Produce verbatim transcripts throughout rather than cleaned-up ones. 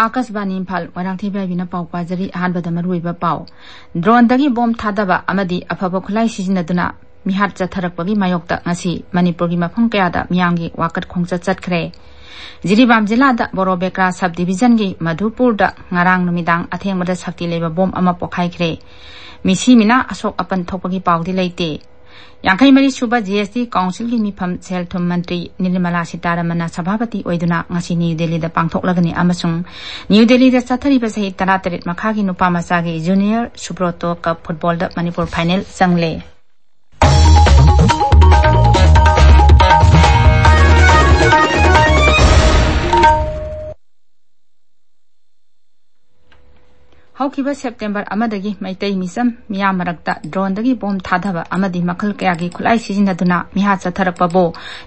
ꯑꯥꯀꯥꯁꯕꯥꯅꯤ ꯏꯝꯐꯥꯜ, ꯃꯣꯏꯔꯥꯡꯊꯦꯝ ꯏꯕꯥꯏꯕꯤꯅ ꯄꯥꯎ ꯄꯥꯖꯔꯤ꯫ ꯑꯍꯥꯟꯕꯗ ꯃꯔꯨꯑꯣꯏꯕ ꯄꯥꯎ꯫ ꯗ꯭ꯔꯣꯟꯗꯒꯤ ꯕꯣꯝ ꯊꯥꯗꯕ ꯑꯃꯗꯤ ꯑꯐꯕ ꯈꯨꯠꯂꯥꯏ ꯁꯤꯖꯤꯟꯅꯗꯨꯅ ꯃꯤꯍꯥꯠ ꯆꯠꯊꯔꯛꯄꯒꯤ ꯃꯥꯌꯣꯛꯇ ꯉꯁꯤ ꯃꯅꯤꯄꯨꯔꯒꯤ ꯃꯐꯝ ꯀꯌꯥꯗ ꯃꯤꯌꯥꯝꯒꯤ ꯋꯥꯀꯠ ꯈꯣꯡꯆꯠ ꯆꯠꯈ꯭ꯔꯦ꯫ ꯖꯤꯔꯤꯕꯥꯝ ꯖꯤꯂꯥꯗ ꯕꯣꯔꯣꯕꯦꯀ꯭ꯔꯥ ꯁꯕ ꯗꯤꯕꯤꯖꯟꯒꯤ ꯃꯙꯨꯄꯨꯔꯗ ꯉꯔꯥꯡ ꯅꯨꯃꯤꯗꯥꯡ ꯑꯊꯦꯡꯕꯗ ꯁꯛꯇꯤ ꯂꯩꯕ ꯕꯣꯝ ꯑꯃ ꯄꯣꯈꯥꯏꯈ꯭ꯔꯦ꯫ ꯃꯤꯁꯤ ꯃꯤꯅꯥ ꯑꯁꯣꯛ ꯑꯄꯟ ꯊꯣꯛꯄꯒꯤ ꯄꯥꯎꯗꯤ ꯂꯩꯇꯦ꯫ ꯌꯥꯡꯈꯩ ꯃꯔꯤ ꯁꯨꯕ ꯖꯤ ꯑꯦꯁ ꯇꯤ ꯀꯥꯎꯟꯁꯤꯜꯒꯤ ꯃꯤꯐꯝ ꯁꯦꯜ ꯊꯨꯝ ꯃꯟꯇ꯭ꯔꯤ ꯅꯤꯔꯃꯂꯥ ꯁꯤꯇꯥꯔꯥꯃꯟꯅ ꯁꯚꯥꯄꯇꯤ ꯑꯣꯏꯗꯨꯅ ꯉꯁꯤ ꯅ꯭ꯌꯨ ꯗꯦꯜꯂꯤꯗ ꯄꯥꯡꯊꯣꯛꯂꯒꯅꯤ ꯑꯃꯁꯨꯡ ꯅ꯭ꯌꯨ ꯗꯦꯜꯂꯤꯗ ꯆꯠꯊꯔꯤꯕ ꯆꯍꯤ ꯇꯔꯥꯇꯔꯦꯠ ꯃꯈꯥꯒꯤ ꯅꯨꯄꯥ ꯃꯆꯥꯒꯤ ꯖꯨꯅꯤꯌꯔ ꯁꯨꯕ꯭ꯔꯣꯇꯣ ꯀꯞ ꯐꯨꯠꯕꯣꯜꯗ ꯃꯅꯤꯄꯨꯔ ꯐꯥꯏꯅꯦꯜ ꯆꯪꯂꯦ꯫ ꯍꯧꯈꯤꯕ ꯁꯦꯞꯇꯦꯝꯕꯔ ꯑꯃꯗꯒꯤ ꯃꯩꯇꯩ ꯃꯤꯆꯝ ꯃꯤꯌꯥꯝ ꯃꯔꯛꯇ ꯗ꯭ꯔꯣꯟꯗꯒꯤ ꯕꯣꯝ ꯊꯥꯗꯕ ꯑꯃꯗꯤ ꯃꯈꯜ ꯀꯌꯥꯒꯤ ꯈꯨꯠꯂꯥꯏ ꯁꯤꯖꯤꯟꯅꯗꯨꯅ ꯃꯤꯍꯥꯠ ꯆꯠꯊꯔꯛꯄꯕꯨ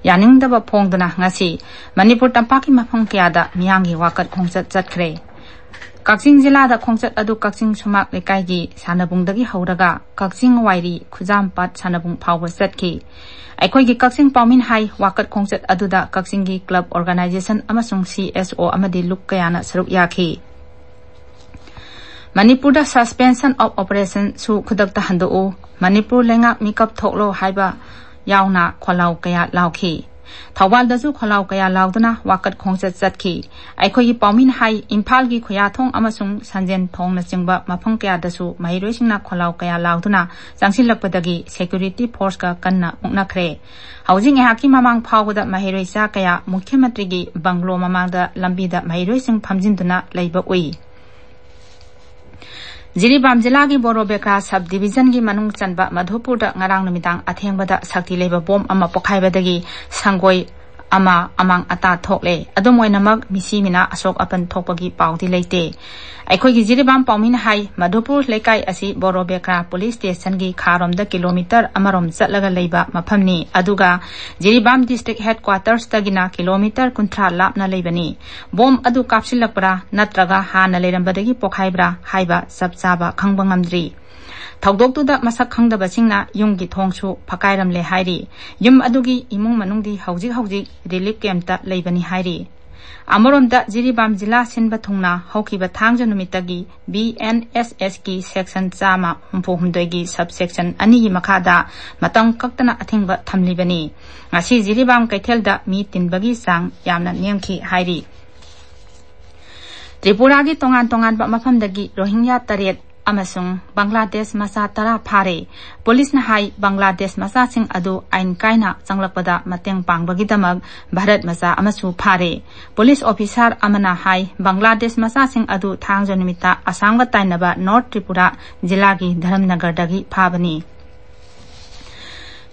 ꯌꯥꯅꯤꯡꯗꯕ ꯐꯣꯡꯗꯨꯅ ꯉꯁꯤ ꯃꯅꯤꯄꯨꯔ ꯇꯝꯄꯥꯛꯀꯤ ꯃꯐꯝ ꯀꯌꯥꯗ ꯃꯤꯌꯥꯝꯒꯤ ꯋꯥꯀꯠ ꯈꯣꯡꯆꯠ ꯆꯠꯈ꯭ꯔꯦ꯫ ꯀꯛꯆꯤꯡ ꯖꯤꯂꯥꯗ ꯈꯣꯡꯆꯠ ꯑꯗꯨ ꯀꯛꯆꯤꯡ ꯁꯨꯃꯥꯛ ꯂꯩꯀꯥꯏꯒꯤ ꯁꯥꯟꯅꯕꯨꯡꯗꯒꯤ ꯍꯧꯔꯒ ꯀꯛꯆꯤꯡ ꯋꯥꯏꯔꯤ ꯈꯨꯖꯥꯝꯄꯥꯠ ꯁꯥꯟꯅꯕꯨꯡ ꯐꯥꯎꯕ ꯆꯠꯈꯤ꯫ ꯑꯩꯈꯣꯏꯒꯤ ꯀꯛꯆꯤꯡ ꯄꯥꯎꯃꯤꯟ ꯍꯥꯏ ꯋꯥꯀꯠ ꯈꯣꯡꯆꯠ ꯑꯗꯨꯗ ꯀꯛꯆꯤꯡꯒꯤ ꯀ꯭ꯂꯕ ꯑꯣꯔꯒꯅꯥꯏꯖꯦꯁꯟ ꯑꯃꯁꯨꯡ ꯁꯤ ꯑꯦꯁ ꯑꯣ ꯑꯃꯗꯤ ꯂꯨꯞ ꯀꯌꯥꯅ ꯁꯔꯨꯛ ꯌꯥꯈꯤ꯫ ꯃꯅꯤꯄꯨꯔꯗ suspension of operation ꯁꯨ ꯈꯨꯗꯛꯇ ꯍꯟꯗꯣꯛꯎ, ꯃꯅꯤꯄꯨꯔ ꯂꯩꯉꯥꯛ ꯃꯤꯀꯞ ꯊꯣꯛꯂꯣ ꯍꯥꯏꯕ ꯌꯥꯎꯅ ꯈꯣꯜꯂꯥꯎ ꯀꯌꯥ ꯂꯥꯎꯈꯤ꯫ ꯊꯧꯕꯥꯜꯗꯁꯨ ꯈꯣꯜꯂꯥꯎ ꯀꯌꯥ ꯂꯥꯎꯗꯨꯅ ꯋꯥꯀꯠ ꯈꯣꯡꯆꯠ ꯆꯠꯈꯤ꯫ ꯑꯩꯈꯣꯏꯒꯤ ꯄꯥꯎꯃꯤꯅ ꯍꯥꯏ, ꯏꯝꯐꯥꯜꯒꯤ ꯈꯨꯌꯥꯊꯣꯡ ꯑꯃꯁꯨꯡ ꯁꯟꯖꯦꯟ ꯊꯣꯡꯅꯆꯤꯡꯕ ꯃꯐꯝ ꯀꯌꯥꯗꯁꯨ ꯃꯍꯩꯔꯣꯏꯁꯤꯡꯅ ꯈꯣꯜꯂꯥꯎ ꯀꯌꯥ ꯂꯥꯎꯗꯨꯅ ꯆꯪꯁꯤꯜꯂꯛꯄꯗꯒꯤ ꯁꯦꯀ꯭ꯌꯨꯔꯤꯇꯤ ꯐꯣꯔꯁꯀ ꯀꯟꯅ ꯃꯨꯛꯅꯈ꯭ꯔꯦ꯫ ꯍꯧꯖꯤꯛ ꯉꯥꯏꯍꯥꯛꯀꯤ ꯃꯃꯥꯡ ꯐꯥꯎꯕꯗ ꯃꯍꯩꯔꯣꯏ ꯆꯥ ꯀꯌꯥ ꯃꯨꯈ꯭ꯌ ꯃꯟꯇ꯭ꯔꯤꯒꯤ ꯕꯪꯒ꯭ꯂꯣ ꯃꯃꯥꯡꯗ ꯂꯝꯕꯤꯗ ꯃꯍꯩꯔꯣꯏꯁꯤꯡ ꯐꯝꯖꯤꯟꯗꯨꯅ ꯂꯩꯕ ꯎꯏ꯫ ꯖꯤꯔꯤꯕꯥꯝ ꯖꯤꯂꯥꯒꯤ ꯕꯣꯔꯣꯕꯦꯀ꯭ꯔꯥ ꯁꯕ ꯗꯤꯕꯤꯖꯟꯒꯤ ꯃꯅꯨꯡ ꯆꯟꯕ ꯃꯙꯨꯄꯨꯔꯗ ꯉꯔꯥꯡ ꯅꯨꯃꯤꯗꯥꯡ ꯑꯊꯦꯡꯕꯗ ꯁꯛꯇꯤ ꯂꯩꯕ ꯕꯣꯝ ꯑꯃ ꯄꯣꯈꯥꯏꯕꯗꯒꯤ ꯁꯪꯒꯣꯏ ꯑꯃ ꯑꯃꯥꯡ ꯑꯇꯥ ꯊꯣꯛꯂꯦ꯫ ꯑꯗꯨꯝ ꯑꯣꯏꯅꯃꯛ, ꯃꯤꯁꯤ ꯃꯤꯅꯥ ꯑꯁꯣꯛ ꯑꯄꯟ ꯊꯣꯛꯄꯒꯤ ꯄꯥꯎꯗꯤ ꯂꯩꯇꯦ꯫ ꯑꯩꯈꯣꯏꯒꯤ ꯖꯤꯔꯤꯕꯥꯝ ꯄꯥꯎꯃꯤꯅ ꯍꯥꯏ, ꯃꯙꯨꯄꯨꯔ ꯂꯩꯀꯥꯏ ꯑꯁꯤ ꯕꯣꯔꯣꯕꯦꯀ꯭ꯔꯥ ꯄꯨꯂꯤꯁ ꯁ꯭ꯇꯦꯁꯟꯒꯤ ꯈꯥꯔꯣꯝꯗ ꯀꯤꯂꯣꯃꯤꯇꯔ ꯑꯃꯔꯣꯝ ꯆꯠꯂꯒ ꯂꯩꯕ ꯃꯐꯝꯅꯤ꯫ ꯑꯗꯨꯒ ꯖꯤꯔꯤꯕꯥꯝ ꯗꯤꯁꯇ꯭ꯔꯤꯛ ꯍꯦꯗꯀ꯭ꯋꯥꯇꯔꯁꯇꯒꯤꯅ ꯀꯤꯂꯣꯃꯤꯇꯔ ꯀꯨꯟꯊ꯭ꯔꯥ ꯂꯥꯞꯅ ꯂꯩꯕꯅꯤ꯫ ꯕꯣꯝ ꯑꯗꯨ ꯀꯥꯞꯁꯤꯜꯂꯛꯄ꯭ꯔꯥ ꯅꯠꯇ꯭ꯔꯒ ꯍꯥꯟꯅ ꯂꯩꯔꯝꯕꯗꯒꯤ ꯄꯣꯈꯥꯏꯕ꯭ꯔꯥ ꯍꯥꯏꯕ ꯆꯞ ꯆꯥꯕ ꯈꯪꯕ ꯉꯝꯗ꯭ꯔꯤ꯫ ꯊꯧꯗꯣꯛꯇꯨꯗ ꯃꯁꯛ ꯈꯪꯗꯕꯁꯤꯡꯅ ꯌꯨꯝꯒꯤ ꯊꯣꯡꯁꯨ ꯐꯛꯀꯥꯏꯔꯝꯂꯦ ꯍꯥꯏꯔꯤ꯫ ꯌꯨꯝ ꯑꯗꯨꯒꯤ ꯏꯃꯨꯡ ꯃꯅꯨꯡꯗꯤ ꯍꯧꯖꯤꯛ ꯍꯧꯖꯤꯛ ꯔꯤꯂꯤꯐ ꯀꯦꯝꯞꯇ ꯂꯩꯕꯅꯤ ꯍꯥꯏꯔꯤ꯫ ꯑꯃꯔꯣꯝꯗ, ꯖꯤꯔꯤꯕꯥꯝ ꯖꯤꯂꯥ ꯁꯤꯟꯕ ꯊꯨꯡꯅ ꯍꯧꯈꯤꯕ ꯊꯥꯡꯖ ꯅꯨꯃꯤꯠꯇꯒꯤ ꯕꯤ ꯑꯦꯟ ꯑꯦꯁ ꯑꯦꯁꯀꯤ ꯁꯦꯛꯁꯟ ꯆꯥꯝꯃ ꯍꯨꯝꯐꯨ ꯍꯨꯝꯗꯣꯏꯒꯤ ꯁꯕ ꯁꯦꯛꯁꯟ ꯑꯅꯤꯒꯤ ꯃꯈꯥꯗ ꯃꯇꯝ ꯀꯛꯇꯅ ꯑꯊꯤꯡꯕ ꯊꯝꯂꯤꯕꯅꯤ꯫ ꯉꯁꯤ ꯖꯤꯔꯤꯕꯥꯝ ꯀꯩꯊꯦꯜꯗ ꯃꯤ ꯇꯤꯟꯕꯒꯤ ꯆꯥꯡ ꯌꯥꯝꯅ ꯅꯦꯝꯈꯤ ꯍꯥꯏꯔꯤ꯫ ꯇ꯭ꯔꯤꯄꯨꯔꯥꯒꯤ ꯇꯣꯉꯥꯟ ꯇꯣꯉꯥꯟꯕ ꯃꯐꯝꯗꯒꯤ ꯔꯣꯍꯤꯡꯒ꯭ꯌꯥ ꯇꯔꯦꯠ ꯑꯃꯁꯨꯡ ꯕꯪꯒ꯭ꯂꯥꯗꯦꯁ ꯃꯆꯥ ꯇꯔꯥ ꯐꯥꯔꯦ꯫ ꯄꯨꯂꯤꯁꯅ ꯍꯥꯏ, ꯕꯪꯒ꯭ꯂꯥꯗꯦꯁ ꯃꯆꯥꯁꯤꯡ ꯑꯗꯨ ꯑꯥꯏꯟ ꯀꯥꯏꯅ ꯆꯪꯂꯛꯄꯗ ꯃꯇꯦꯡ ꯄꯥꯡꯕꯒꯤꯗꯃꯛ ꯚꯥꯔꯠ ꯃꯆꯥ ꯑꯃꯁꯨ ꯐꯥꯔꯦ꯫ ꯄꯨꯂꯤꯁ ꯑꯣꯐꯤꯁꯥꯔ ꯑꯃꯅ ꯍꯥꯏ, ꯕꯪꯒ꯭ꯂꯥꯗꯦꯁ ꯃꯆꯥꯁꯤꯡ ꯑꯗꯨ ꯊꯥꯡꯖ ꯅꯨꯃꯤꯠꯇ ꯑꯁꯥꯝꯒ ꯇꯥꯏꯅꯕ ꯅꯣꯔꯠ ꯇ꯭ꯔꯤꯄꯨꯔꯥ ꯖꯤꯂꯥꯒꯤ ꯙꯔꯝꯅꯒꯔꯗꯒꯤ ꯐꯥꯕꯅꯤ꯫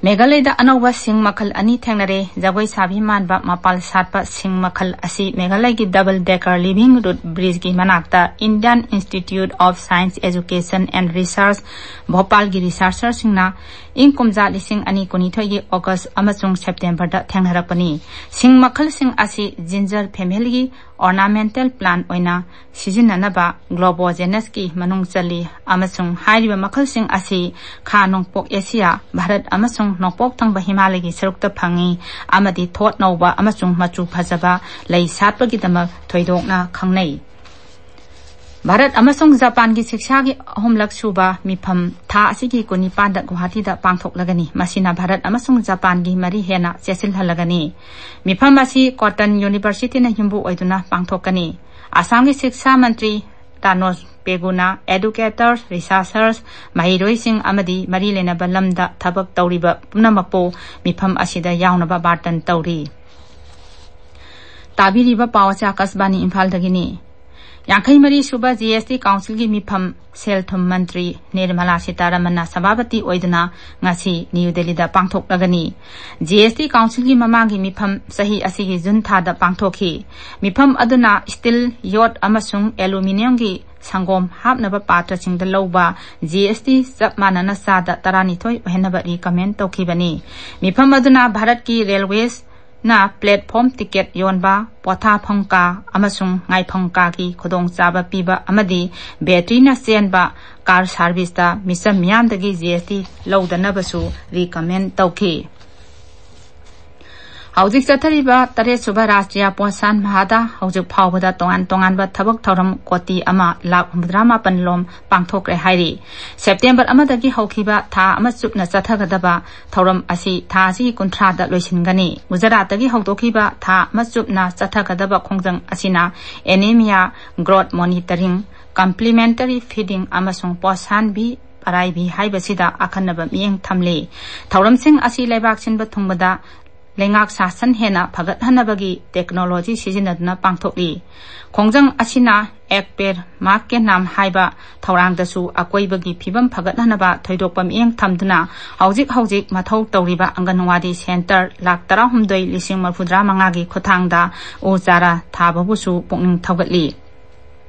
ꯃꯦꯘꯥꯂꯌꯗ ꯑꯅꯧꯕ ꯁꯤꯡ ꯃꯈꯜ ꯑꯅꯤ ꯊꯦꯡꯅꯔꯦ꯫ ꯖꯒꯣꯏ ꯁꯥꯕꯤ ꯃꯥꯟꯕ ꯃꯄꯥꯜ ꯁꯥꯠꯄ ꯁꯤꯡ ꯃꯈꯜ ꯑꯁꯤ ꯃꯦꯘꯥꯂꯌꯒꯤ ꯗꯕꯜ ꯗꯦꯀꯔ ꯂꯤꯚꯤꯡ ꯔꯨꯠ ꯕ꯭ꯔꯤꯖꯀꯤ ꯃꯅꯥꯛꯇ Indian institute of science education and research, ꯚꯣꯄꯥꯜꯒꯤ ꯔꯤꯁꯔꯆꯔꯁꯤꯡꯅ ꯏꯪ ꯀꯨꯝꯖꯥ ꯂꯤꯁꯤꯡ ꯑꯅꯤ ꯀꯨꯟꯅꯤꯊꯣꯏꯒꯤ ꯑꯣꯒꯁ ꯑꯃꯁꯨꯡ ꯁꯦꯞꯇꯦꯝꯕꯔꯗ ꯊꯦꯡꯅꯔꯛꯄꯅꯤ꯫ ꯁꯤꯡ ꯃꯈꯜꯁꯤꯡ ꯑꯁꯤ ꯖꯤꯟꯖꯔ ꯐꯦꯃꯤꯂꯤꯒꯤ ꯑꯣꯔꯅꯥꯃꯦꯟꯇꯦꯜ ꯄ꯭ꯂꯥꯟ ꯑꯣꯏꯅ ꯁꯤꯖꯤꯟꯅꯅꯕ ꯒ꯭ꯂꯣꯕꯣꯖꯦꯅꯁꯀꯤ ꯃꯅꯨꯡ ꯆꯜꯂꯤ, ꯑꯃꯁꯨꯡ ꯍꯥꯏꯔꯤꯕ ꯃꯈꯜꯁꯤꯡ ꯑꯁꯤ ꯈꯥ ꯅꯣꯡꯄꯣꯛ ꯑꯦꯁꯤꯌꯥ, ꯚꯥꯔꯠ ꯑꯃꯁꯨꯡ ꯅꯣꯡꯄꯣꯛ ꯊꯪꯕ ꯍꯤꯃꯥꯂꯌꯒꯤ ꯁꯔꯨꯛꯇ ꯐꯪꯏ ꯑꯃꯗꯤ ꯊꯣꯠ ꯅꯧꯕ ꯑꯃꯁꯨꯡ ꯃꯆꯨ ꯐꯖꯕ ꯂꯩ ꯁꯥꯠꯄꯒꯤꯗꯃꯛ ꯊꯣꯏꯗꯣꯛꯅ ꯈꯪꯅꯩ꯫ ꯚꯥꯔꯠ ꯑꯃꯁꯨꯡ ꯖꯄꯥꯟꯒꯤ ꯁꯤꯛꯁꯥꯒꯤ ꯑꯍꯨꯝꯂꯛ ꯁꯨꯕ ꯃꯤꯐꯝ ꯊꯥ ꯑꯁꯤꯒꯤ ꯀꯨꯟꯅꯤꯄꯥꯟꯗ ꯒꯨꯋꯥꯍꯥꯇꯤꯗ ꯄꯥꯡꯊꯣꯛꯂꯒꯅꯤ꯫ ꯃꯁꯤꯅ ꯚꯥꯔꯠ ꯑꯃꯁꯨꯡ ꯖꯄꯥꯟꯒꯤ ꯃꯔꯤ ꯍꯦꯟꯅ ꯆꯦꯠꯁꯤꯜꯍꯜꯂꯒꯅꯤ꯫ ꯃꯤꯐꯝ ꯑꯁꯤ ꯀꯣꯇꯟ ꯌꯨꯅꯤꯚꯔꯁꯤꯇꯤꯅ ꯌꯨꯝꯕꯨ ꯑꯣꯏꯗꯨꯅ ꯄꯥꯡꯊꯣꯛꯀꯅꯤ꯫ ꯑꯁꯥꯝꯒꯤ ꯁꯤꯛꯁꯥ ꯃꯟꯇ꯭ꯔꯤ ꯇꯥꯅꯣꯁ ꯄꯦꯒꯨꯅ educators, researchers, ꯃꯍꯩꯔꯣꯏꯁꯤꯡ ꯑꯃꯗꯤ ꯃꯔꯤ ꯂꯩꯅꯕ ꯂꯝꯗ ꯊꯕꯛ ꯇꯧꯔꯤꯕ ꯄꯨꯝꯅꯃꯛꯄꯨ ꯃꯤꯐꯝ ꯑꯁꯤꯗ ꯌꯥꯎꯅꯕ ꯕꯥꯔꯇꯟ ꯇꯧꯔꯤ꯫ ꯇꯥꯕꯤꯔꯤꯕ ꯄꯥꯎ ꯑꯁꯤ ꯑꯥꯀꯥꯁꯕꯥꯅꯤ ꯏꯝꯐꯥꯜꯗꯒꯤꯅꯤ꯫ ꯌꯥꯡꯈꯩ ꯃꯔꯤ ꯁꯨꯕ ꯖꯤ ꯑꯦꯁ ꯇꯤ ꯀꯥꯎꯟꯁꯤꯜꯒꯤ ꯃꯤꯐꯝ ꯁꯦꯜ ꯊꯨꯝ ꯃꯟꯇ꯭ꯔꯤ ꯅꯤꯔꯃꯂꯥ ꯁꯤꯇꯥꯔꯥꯃꯟꯅ ꯁꯚꯥꯄꯇꯤ ꯑꯣꯏꯗꯨꯅ ꯉꯁꯤ ꯅ꯭ꯌꯨ ꯗꯦꯜꯂꯤꯗ ꯄꯥꯡꯊꯣꯛꯂꯒꯅꯤ꯫ ꯖꯤ ꯑꯦꯁ ꯇꯤ ꯀꯥꯎꯟꯁꯤꯜꯒꯤ ꯃꯃꯥꯡꯒꯤ ꯃꯤꯐꯝ ꯆꯍꯤ ꯑꯁꯤꯒꯤ ꯖꯨꯟ ꯊꯥꯗ ꯄꯥꯡꯊꯣꯛꯈꯤ꯫ ꯃꯤꯐꯝ ꯑꯗꯨꯅ ꯁ꯭ꯇꯤꯜ, ꯌꯣꯠ ꯑꯃꯁꯨꯡ ꯑꯦꯂꯨꯃꯤꯅꯤꯌꯝꯒꯤ ꯁꯪꯒꯣꯝ ꯍꯥꯞꯅꯕ ꯄꯥꯇ꯭ꯔꯁꯤꯡꯗ ꯂꯧꯕ ꯖꯤ ꯑꯦꯁ ꯇꯤ ꯆꯞ ꯃꯥꯟꯅꯅ ꯆꯥꯗ ꯇꯔꯥꯅꯤꯊꯣꯏ ꯑꯣꯏꯍꯟꯅꯕ ꯔꯤꯀꯃꯦꯟ ꯇꯧꯈꯤꯕꯅꯤ꯫ ꯃꯤꯐꯝ ꯑꯗꯨꯅ ꯚꯥꯔꯠꯀꯤ ꯔꯦꯜꯋꯦꯁꯅ ꯄ꯭ꯂꯦꯠꯐꯣꯝ ꯇꯤꯀꯦꯠ ꯌꯣꯟꯕ, ꯄꯣꯊꯥꯐꯝ ꯀꯥ ꯑꯃꯁꯨꯡ ꯉꯥꯏꯐꯝ ꯀꯥꯒꯤ ꯈꯨꯗꯣꯡꯆꯥꯕ ꯄꯤꯕ ꯑꯃꯗꯤ ꯕꯦꯇ꯭ꯔꯤꯅ ꯆꯦꯟꯕ ꯀꯥꯔ ꯁꯥꯔꯚꯤꯁꯇ ꯃꯤꯆꯝ ꯃꯤꯌꯥꯝꯗꯒꯤ ꯖꯤ ꯑꯦꯁ ꯇꯤ ꯂꯧꯗꯅꯕꯁꯨ ꯔꯤꯀꯃꯦꯟ ꯇꯧꯈꯤ꯫ ꯍꯧꯖꯤꯛ ꯆꯠꯊꯔꯤꯕ ꯇꯔꯦꯠ ꯁꯨꯕ ꯔꯥꯁꯇ꯭ꯔꯤꯌꯥ ꯄꯣꯁꯥꯟ ꯃꯍꯥꯗ ꯍꯧꯖꯤꯛ ꯐꯥꯎꯕꯗ ꯇꯣꯉꯥꯟ ꯇꯣꯉꯥꯟꯕ ꯊꯕꯛ ꯊꯧꯔꯝ ꯀꯣꯇꯤ ꯑꯃ ꯂꯥꯈ ꯍꯨꯝꯐꯨꯇꯔꯥ ꯃꯥꯄꯟ ꯂꯣꯝ ꯄꯥꯡꯊꯣꯛꯈ꯭ꯔꯦ ꯍꯥꯏꯔꯤ꯫ ꯁꯦꯞꯇꯦꯝꯕꯔ ꯑꯃꯗꯒꯤ ꯍꯧꯈꯤꯕ ꯊꯥ ꯑꯃ ꯆꯨꯞꯅ ꯆꯠꯊꯒꯗꯕ ꯊꯧꯔꯝ ꯑꯁꯤ ꯊꯥ ꯑꯁꯤꯒꯤ ꯀꯨꯟꯊ꯭ꯔꯥꯗ ꯂꯣꯏꯁꯤꯟꯒꯅꯤ꯫ ꯒꯨꯖꯔꯥꯠꯇꯒꯤ ꯍꯧꯗꯣꯛꯈꯤꯕ ꯊꯥ ꯑꯃ ꯆꯨꯞꯅ ꯆꯠꯊꯒꯗꯕ ꯈꯣꯡꯖꯪ ꯑꯁꯤꯅ anemia, growth monitoring, complementary feeding ꯑꯃꯁꯨꯡ ꯄꯣꯁꯥꯟ ꯚꯤ ꯄꯔꯥꯏꯕꯤ ꯍꯥꯏꯕꯁꯤꯗ ꯑꯈꯟꯅꯕ ꯃꯤꯠꯌꯦꯡ ꯊꯝꯂꯤ꯫ ꯊꯧꯔꯝꯁꯤꯡ ꯑꯁꯤ ꯂꯩꯕꯥꯛ ꯁꯤꯟꯕ ꯊꯨꯡꯕꯗ ꯂꯩꯉꯥꯛ ꯁꯥꯁꯟ ꯍꯦꯟꯅ ꯐꯒꯠꯍꯟꯅꯕꯒꯤ technology ꯁꯤꯖꯤꯟꯅꯗꯨꯅ ꯄꯥꯡꯊꯣꯛꯂꯤ꯫ ꯈꯣꯡꯖꯪ ꯑꯁꯤꯅ ꯑꯦꯛ ꯄꯦꯔ ꯃꯥ ꯀꯦ ꯅꯥꯝ ꯍꯥꯏꯕ ꯊꯧꯔꯥꯡꯗꯁꯨ ꯑꯀꯣꯏꯕꯒꯤ ꯐꯤꯕꯝ ꯐꯒꯠꯍꯟꯅꯕ ꯊꯣꯏꯗꯣꯛꯄ ꯃꯤꯠꯌꯦꯡ ꯊꯝꯗꯨꯅ ꯍꯧꯖꯤꯛ ꯍꯧꯖꯤꯛ ꯃꯊꯧ ꯇꯧꯔꯤꯕ ꯑꯪꯒꯟꯋꯥꯗꯤ ꯁꯦꯟꯇꯔ ꯂꯥꯈ ꯇꯔꯥꯍꯨꯝꯗꯣꯏ ꯂꯤꯁꯤꯡ ꯃꯔꯤꯐꯨꯇꯔꯥ ꯃꯉꯥꯒꯤ ꯈꯨꯠꯊꯥꯡꯗ ꯎ ꯆꯥꯔꯥ ꯊꯥꯕꯕꯨꯁꯨ ꯄꯨꯛꯅꯤꯡ ꯊꯧꯒꯠꯂꯤ꯫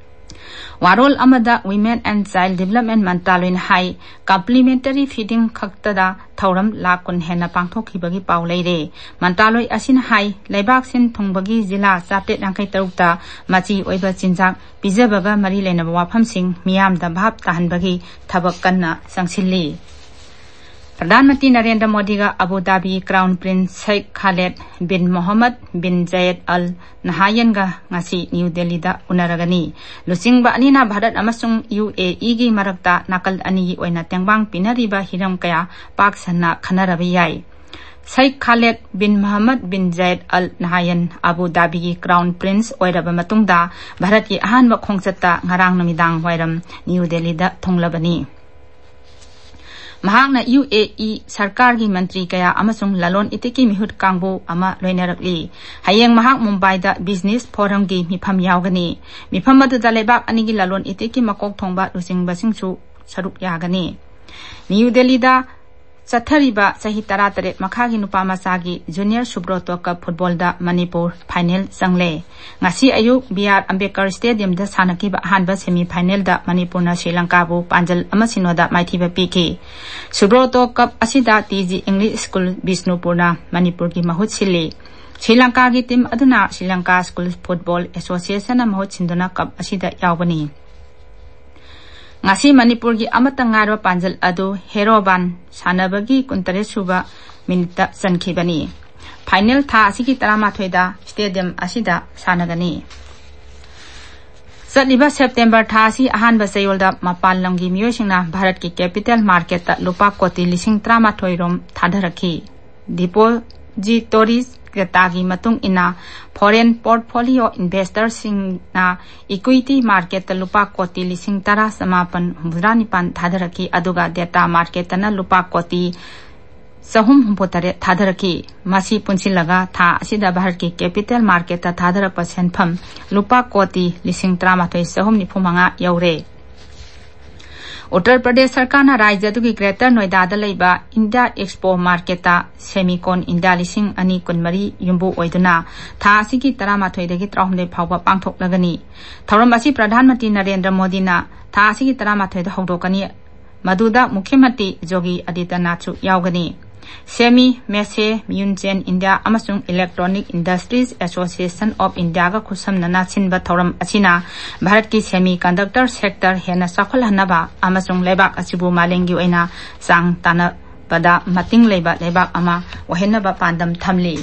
ꯋꯥꯔꯣꯜ ꯑꯃꯗ Women and Child Development ꯃꯟꯇ꯭ꯔꯥꯂꯣꯏꯅ high, complementary feeding ꯈꯛꯇꯗ ꯊꯧꯔꯝ ꯂꯥꯈ ꯀꯨꯟ ꯍꯦꯟꯅ ꯄꯥꯡꯊꯣꯛꯈꯤꯕꯒꯤ ꯄꯥꯎ ꯂꯩꯔꯦ꯫ ꯃꯟꯇ꯭ꯔꯥꯂꯣꯏ ꯑꯁꯤꯅ ꯍꯥꯏ, ꯂꯩꯕꯥꯛ ꯁꯤꯟ ꯊꯨꯡꯕꯒꯤ ꯖꯤꯂꯥ ꯆꯥꯇ꯭ꯔꯦꯠ ꯌꯥꯡꯈꯩ ꯇꯔꯨꯛꯇ ꯃꯆꯤ ꯑꯣꯏꯕ ꯆꯤꯟꯖꯥꯛ ꯄꯤꯖꯕꯒ ꯃꯔꯤ ꯂꯩꯅꯕ ꯋꯥꯐꯝꯁꯤꯡ ꯃꯤꯌꯥꯝꯗ ꯚꯥꯞ ꯇꯥꯍꯟꯕꯒꯤ ꯊꯕꯛ ꯀꯟꯅ ꯆꯪꯁꯤꯜꯂꯤ꯫ ꯄ꯭ꯔꯙꯥꯟ ꯃꯟꯇ꯭ꯔꯤ ꯅꯔꯦꯟꯗ꯭ꯔ ꯃꯣꯗꯤꯒ ꯑꯕꯨ ꯙꯥꯕꯤꯒꯤ Crown Prince Sheikh Khaled bin Mohammed bin Zayed Al Nahyan ꯒ ꯉꯁꯤ ꯅ꯭ꯌꯨ ꯗꯦꯜꯂꯤꯗ ꯎꯅꯔꯒꯅꯤ꯫ ꯂꯨꯆꯤꯡꯕ ꯑꯅꯤꯅ ꯚꯥꯔꯠ ꯑꯃꯁꯨꯡ ꯌꯨ ꯑꯦ ꯏꯒꯤ ꯃꯔꯛꯇ ꯅꯥꯀꯜ ꯑꯅꯤꯒꯤ ꯑꯣꯏꯅ ꯇꯦꯡꯕꯥꯡ ꯄꯤꯅꯔꯤꯕ ꯍꯤꯔꯝ ꯀꯌꯥ ꯄꯥꯛ ꯁꯟꯅ ꯈꯟꯅꯔꯕ ꯌꯥꯏ꯫ ꯁꯩꯈ ꯈꯥꯂꯦꯗ ꯕꯤꯟ ꯃꯍꯝꯃꯗ ꯕꯤꯟ ꯖꯥꯌꯦꯗ ꯑꯜ ꯅꯍꯥꯌꯟ ꯑꯕꯨ ꯙꯥꯕꯤꯒꯤ Crown Prince ꯑꯣꯏꯔꯕ ꯃꯇꯨꯡꯗ ꯚꯥꯔꯠꯀꯤ ꯑꯍꯥꯟꯕ ꯈꯣꯡꯆꯠꯇ ꯉꯔꯥꯡ ꯅꯨꯃꯤꯗꯥꯡ ꯋꯥꯏꯔꯝ ꯅ꯭ꯌꯨ ꯗꯦꯜꯂꯤꯗ ꯊꯨꯡꯂꯕꯅꯤ꯫ ꯃꯍꯥꯛꯅ ꯌꯨ ꯑꯦ ꯏ ꯁꯔꯀꯥꯔꯒꯤ ꯃꯟꯇ꯭ꯔꯤ ꯀꯌꯥ ꯑꯃꯁꯨꯡ ꯂꯂꯣꯟ ꯏꯇꯤꯛꯀꯤ ꯃꯤꯍꯨꯠ ꯀꯥꯡꯕꯨ ꯑꯃ ꯂꯣꯏꯅꯔꯛꯂꯤ꯫ ꯍꯌꯦꯡ ꯃꯍꯥꯛ ꯃꯨꯝꯕꯥꯏꯗ Business Forum ꯒꯤ ꯃꯤꯐꯝ ꯌꯥꯎꯒꯅꯤ꯫ ꯃꯤꯐꯝ ꯑꯗꯨꯗ ꯂꯩꯕꯥꯛ ꯑꯅꯤꯒꯤ ꯂꯂꯣꯟ ꯏꯇꯤꯛꯀꯤ ꯃꯀꯣꯛ ꯊꯣꯡꯕ ꯂꯨꯆꯤꯡꯕꯁꯤꯡꯁꯨ ꯁꯔꯨꯛ ꯌꯥꯒꯅꯤ꯫ ꯅ꯭ꯌꯨ ꯗꯦꯜꯂꯤꯗ ꯆꯠꯊꯔꯤꯕ ꯆꯍꯤ ꯇꯔꯥꯇꯔꯦꯠ ꯃꯈꯥꯒꯤ ꯅꯨꯄꯥ ꯃꯆꯥꯒꯤ Junior Subroto Cup ꯐꯨꯠꯕꯣꯜꯗ ꯃꯅꯤꯄꯨꯔ ꯐꯥꯏꯅꯦꯜ ꯆꯪꯂꯦ꯫ ꯉꯁꯤ ꯑꯌꯨꯛ ꯕꯤ ꯑꯥꯔ ꯑꯝꯕꯦꯗꯀꯔ ꯁ꯭ꯇꯦꯗꯤꯌꯝꯗ ꯁꯥꯟꯅꯈꯤꯕ ꯑꯍꯥꯟꯕ ꯁꯦꯃꯤ ꯐꯥꯏꯅꯦꯜꯗ ꯃꯅꯤꯄꯨꯔꯅ ꯁ꯭ꯔꯤꯂꯪꯀꯥꯕꯨ ꯄꯥꯟꯖꯜ ꯑꯃ ꯁꯤꯅꯣꯗ ꯃꯥꯏꯊꯤꯕ ꯄꯤꯈꯤ꯫ Subroto Cup ꯑꯁꯤꯗ ꯇꯤ ꯖꯤ English School ꯕꯤꯁꯅꯨꯄꯨꯔꯅ ꯃꯅꯤꯄꯨꯔꯒꯤ ꯃꯍꯨꯠ ꯁꯤꯜꯂꯤ꯫ ꯁ꯭ꯔꯤꯂꯪꯀꯥꯒꯤ ꯇꯤꯝ ꯑꯗꯨꯅ Sri Lanka School Football Association ꯅ ꯃꯍꯨꯠ ꯁꯤꯟꯗꯨꯅ ꯀꯞ ꯑꯁꯤꯗ ꯌꯥꯎꯕꯅꯤ꯫ ꯉꯁꯤ ꯃꯅꯤꯄꯨꯔꯒꯤ ꯑꯃꯠꯇ ꯉꯥꯏꯔꯕ ꯄꯥꯟꯖꯜ ꯑꯗꯨ ꯍꯦꯔꯣꯕꯥꯟ ꯁꯥꯟꯅꯕꯒꯤ ꯀꯨꯟꯇꯔꯦꯠ ꯁꯨꯕ ꯃꯤꯅꯤꯠꯇ ꯆꯟꯈꯤꯕꯅꯤ꯫ ꯐꯥꯏꯅꯦꯜ ꯊꯥ ꯑꯁꯤꯒꯤ ꯇꯔꯥꯃꯥꯊꯣꯏꯗ ꯁ꯭ꯇꯦꯗꯤꯌꯝ ꯑꯁꯤꯗ ꯁꯥꯟꯅꯒꯅꯤ꯫ ꯆꯠꯂꯤꯕ ꯁꯦꯞꯇꯦꯝꯕꯔ ꯊꯥ ꯑꯁꯤ ꯑꯍꯥꯟꯕ ꯆꯌꯣꯜꯗ ꯃꯄꯥꯟ ꯂꯝꯒꯤ ꯃꯤꯑꯣꯏꯁꯤꯡꯅ ꯚꯥꯔꯠꯀꯤ ꯀꯦꯄꯤꯇꯦꯜ ꯃꯥꯔꯀꯦꯠꯇ ꯂꯨꯄꯥ ꯀꯣꯇꯤ ꯂꯤꯁꯤꯡ ꯇꯔꯥꯃꯥꯊꯣꯏ ꯔꯣꯝ ꯊꯥꯗꯔꯛꯈꯤ꯫ ꯗꯤꯄꯣꯖꯤꯇꯣꯔꯤꯁ ꯗꯦꯇꯥꯒꯤ ꯃꯇꯨꯡ ꯏꯟꯅ, ꯐꯣꯔꯦꯟ ꯄꯣꯔꯠꯐꯣꯂꯤꯑꯣ ꯏꯟꯚꯦꯁꯇꯔꯁꯤꯡꯅ ꯏꯀ꯭ꯋꯤꯇꯤ ꯃꯥꯔꯀꯦꯠꯇ ꯂꯨꯄꯥ ꯀꯣꯇꯤ ꯂꯤꯁꯤꯡ ꯇꯔꯥ ꯆꯃꯥꯄꯟ ꯍꯨꯝꯐꯨꯇꯔꯥ ꯅꯤꯄꯥꯟ ꯊꯥꯗꯔꯛꯈꯤ, ꯑꯗꯨꯒ ꯗꯦꯇꯥ ꯃꯥꯔꯀꯦꯠꯇꯅ ꯂꯨꯄꯥ ꯀꯣꯇꯤ ꯆꯍꯨꯝ ꯍꯨꯝꯐꯨꯇꯔꯦꯠ ꯊꯥꯗꯔꯛꯈꯤ꯫ ꯃꯁꯤ ꯄꯨꯟꯁꯤꯜꯂꯒ ꯊꯥ ꯑꯁꯤꯗ ꯚꯥꯔꯠꯀꯤ ꯀꯦꯄꯤꯇꯦꯜ ꯃꯥꯔꯀꯦꯠꯇ ꯊꯥꯗꯔꯛꯄ ꯁꯦꯟꯐꯝ ꯂꯨꯄꯥ ꯀꯣꯇꯤ ꯂꯤꯁꯤꯡ ꯇꯔꯥꯃꯥꯊꯣꯏ ꯆꯍꯨꯝ ꯅꯤꯐꯨ ꯃꯉꯥ ꯌꯧꯔꯦ꯫ ꯎꯠꯇꯔ ꯄ꯭ꯔꯗꯦꯁ ꯁꯔꯀꯥꯔꯅ ꯔꯥꯖ꯭ꯌ ꯑꯗꯨꯒꯤ ꯒ꯭ꯔꯦꯇꯔ ꯅꯣꯏꯗꯥꯗ ꯂꯩꯕ ꯏꯟꯗꯤꯌꯥ ꯑꯦꯛꯁꯄꯣ ꯃꯥꯔꯀꯦꯠꯇ ꯁꯦꯃꯤꯀꯣꯟ ꯏꯟꯗꯤꯌꯥ ꯂꯤꯁꯤꯡ ꯑꯅꯤ ꯀꯨꯟꯃꯔꯤ ꯌꯨꯝꯕꯨ ꯑꯣꯏꯗꯨꯅ ꯊꯥ ꯑꯁꯤꯒꯤ ꯇꯔꯥꯃꯥꯊꯣꯏꯗꯒꯤ ꯇꯔꯥꯍꯨꯝꯗꯣꯏ ꯐꯥꯎꯕ ꯄꯥꯡꯊꯣꯛꯂꯒꯅꯤ꯫ ꯊꯧꯔꯝ ꯑꯁꯤ ꯄ꯭ꯔꯙꯥꯟ ꯃꯟꯇ꯭ꯔꯤ ꯅꯔꯦꯟꯗ꯭ꯔ ꯃꯣꯗꯤꯅ ꯊꯥ ꯑꯁꯤꯒꯤ ꯇꯔꯥꯃꯥꯊꯣꯏꯗ ꯍꯧꯗꯣꯛꯀꯅꯤ꯫ ꯃꯗꯨꯗ ꯃꯨꯈ꯭ꯌ ꯃꯟꯇ꯭ꯔꯤ ꯖꯣꯒꯤ ꯑꯥꯗꯤꯇ꯭ꯌꯅꯥꯊꯁꯨ ꯌꯥꯎꯒꯅꯤ꯫ ꯁꯦꯃꯤ, ꯃꯦꯁꯦ, ꯃ꯭ꯌꯨꯟꯆꯦꯟ ꯏꯟꯗꯤꯌꯥ ꯑꯃꯁꯨꯡ Electronic Industries Association of Indiaꯒ ꯈꯨꯠꯁꯝꯅꯅ ꯁꯤꯟꯕ ꯊꯧꯔꯝ ꯑꯁꯤꯅ ꯚꯥꯔꯠꯀꯤ ꯁꯦꯃꯤ ꯀꯟꯗꯛꯇꯔ ꯁꯦꯛꯇꯔ ꯍꯦꯟꯅ ꯆꯥꯎꯈꯠꯍꯟꯅꯕ ꯑꯃꯁꯨꯡ ꯂꯩꯕꯥꯛ ꯑꯁꯤꯕꯨ ꯃꯥꯂꯦꯝꯒꯤ ꯑꯣꯏꯅ ꯆꯥꯡ ꯇꯥꯟꯅꯕꯗ ꯃꯇꯤꯡ ꯂꯩꯕ ꯂꯩꯕꯥꯛ ꯑꯃ ꯑꯣꯏꯍꯟꯅꯕ ꯄꯥꯟꯗꯝ ꯊꯝꯂꯤ꯫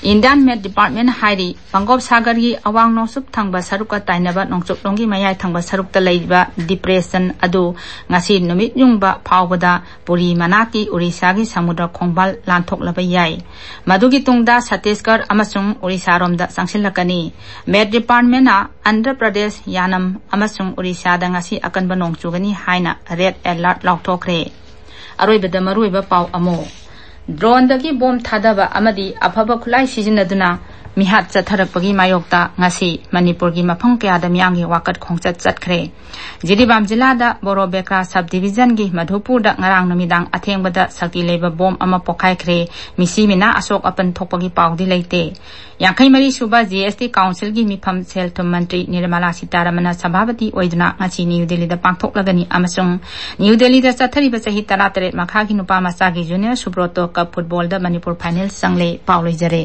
ꯏꯟꯗꯤꯌꯥꯟ ꯃꯦꯠ ꯗꯤꯄꯥꯔꯠꯃꯦꯟꯠꯅ ꯍꯥꯏꯔꯤ, ꯕꯪꯒꯣꯞ ꯁꯥꯒꯔꯒꯤ ꯑꯋꯥꯡ ꯅꯣꯡꯆꯨꯞ ꯊꯪꯕ ꯁꯔꯨꯛꯀ ꯇꯥꯏꯅꯕ ꯅꯣꯡꯆꯨꯞꯂꯣꯝꯒꯤ ꯃꯌꯥꯏ ꯊꯪꯕ ꯁꯔꯨꯛꯇ ꯂꯩꯔꯤꯕ ꯗꯤꯄ꯭ꯔꯦꯁꯟ ꯑꯗꯨ ꯉꯁꯤ ꯅꯨꯃꯤꯠ ꯌꯨꯡꯕ ꯐꯥꯎꯕꯗ ꯄꯨꯔꯤ ꯃꯅꯥꯛꯀꯤ ꯑꯣꯔꯤꯁꯥꯒꯤ ꯁꯃꯨꯗ꯭ꯔ ꯈꯣꯡꯕꯥꯜ ꯂꯥꯟꯊꯣꯛꯂꯕ ꯌꯥꯏ꯫ ꯃꯗꯨꯒꯤ ꯇꯨꯡꯗ ꯁꯠꯇꯤꯁꯒꯔ ꯑꯃꯁꯨꯡ ꯑꯣꯔꯤꯁꯥꯔꯣꯝꯗ ꯆꯪꯁꯤꯜꯂꯛꯀꯅꯤ꯫ ꯃꯦꯠ ꯗꯤꯄꯥꯔꯠꯃꯦꯟꯠꯅ ꯑꯟꯙ꯭ꯔ ꯄ꯭ꯔꯗꯦꯁ, ꯌꯥꯅꯝ ꯑꯃꯁꯨꯡ ꯑꯣꯔꯤꯁꯥꯗ ꯉꯁꯤ ꯑꯀꯟꯕ ꯅꯣꯡ ꯆꯨꯒꯅꯤ ꯍꯥꯏꯅ ꯔꯦꯗ ꯑꯦꯂꯔꯠ ꯂꯥꯎꯊꯣꯛꯈ꯭ꯔꯦ꯫ ꯑꯔꯣꯏꯕꯗ ꯃꯔꯨꯑꯣꯏꯕ ꯄꯥꯎ ꯑꯃꯨꯛ꯫ ꯗ꯭ꯔꯣꯟꯗꯒꯤ ꯕꯣꯝ ꯊꯥꯗꯕ ꯑꯃꯗꯤ ꯑꯐꯕ ꯈꯨꯠꯂꯥꯏ ꯁꯤꯖꯤꯟꯅꯗꯨꯅ ꯃꯤꯍꯥꯠ ꯆꯠꯊꯔꯛꯄꯒꯤ ꯃꯥꯌꯣꯛꯇ ꯉꯁꯤ ꯃꯅꯤꯄꯨꯔꯒꯤ ꯃꯐꯝ ꯀꯌꯥꯗ ꯃꯤꯌꯥꯝꯒꯤ ꯋꯥꯀꯠ ꯈꯣꯡꯆꯠ ꯆꯠꯈ꯭ꯔꯦ꯫ ꯖꯤꯔꯤꯕꯥꯝ ꯖꯤꯂꯥꯗ ꯕꯣꯔꯣꯕꯦꯀ꯭ꯔꯥ ꯁꯕ ꯗꯤꯕꯤꯖꯟꯒꯤ ꯃꯙꯨꯄꯨꯔꯗ ꯉꯔꯥꯡ ꯅꯨꯃꯤꯗꯥꯡ ꯑꯊꯦꯡꯕꯗ ꯁꯛꯇꯤ ꯂꯩꯕ ꯕꯣꯝ ꯑꯃ ꯄꯣꯈꯥꯏꯈ꯭ꯔꯦ꯫ ꯃꯤꯁꯤ ꯃꯤꯅꯥ ꯑꯁꯣꯛ ꯑꯄꯟ ꯊꯣꯛꯄꯒꯤ ꯄꯥꯎꯗꯤ ꯂꯩꯇꯦ꯫ ꯌꯥꯡꯈꯩ ꯃꯔꯤ ꯁꯨꯕ ꯖꯤ ꯑꯦꯁ ꯇꯤ ꯀꯥꯎꯟꯁꯤꯜꯒꯤ ꯃꯤꯐꯝ ꯁꯦꯜ ꯊꯨꯝ ꯃꯟꯇ꯭ꯔꯤ ꯅꯤꯔꯃꯂꯥ ꯁꯤꯇꯥꯔꯥꯃꯟꯅ ꯁꯚꯥꯄꯇꯤ ꯑꯣꯏꯗꯨꯅ ꯉꯁꯤ ꯅ꯭ꯌꯨ ꯗꯤꯜꯂꯤꯗ ꯄꯥꯡꯊꯣꯛꯂꯒꯅꯤ ꯑꯃꯁꯨꯡ ꯅ꯭ꯌꯨ ꯗꯤꯜꯂꯤꯗ ꯆꯠꯊꯔꯤꯕ ꯆꯍꯤ ꯇꯔꯥꯇꯔꯦꯠ ꯃꯈꯥꯒꯤ ꯅꯨꯄꯥ ꯃꯆꯥꯒꯤ ꯖꯨꯅꯤꯌꯔ ꯁꯨꯕ꯭ꯔꯣꯇꯣ ꯀꯞ ꯐꯨꯠꯕꯣꯜꯗ ꯃꯅꯤꯄꯨꯔ ꯐꯥꯏꯅꯦꯜ ꯆꯪꯂꯦ꯫ ꯄꯥꯎ ꯂꯣꯏꯖꯔꯦ꯫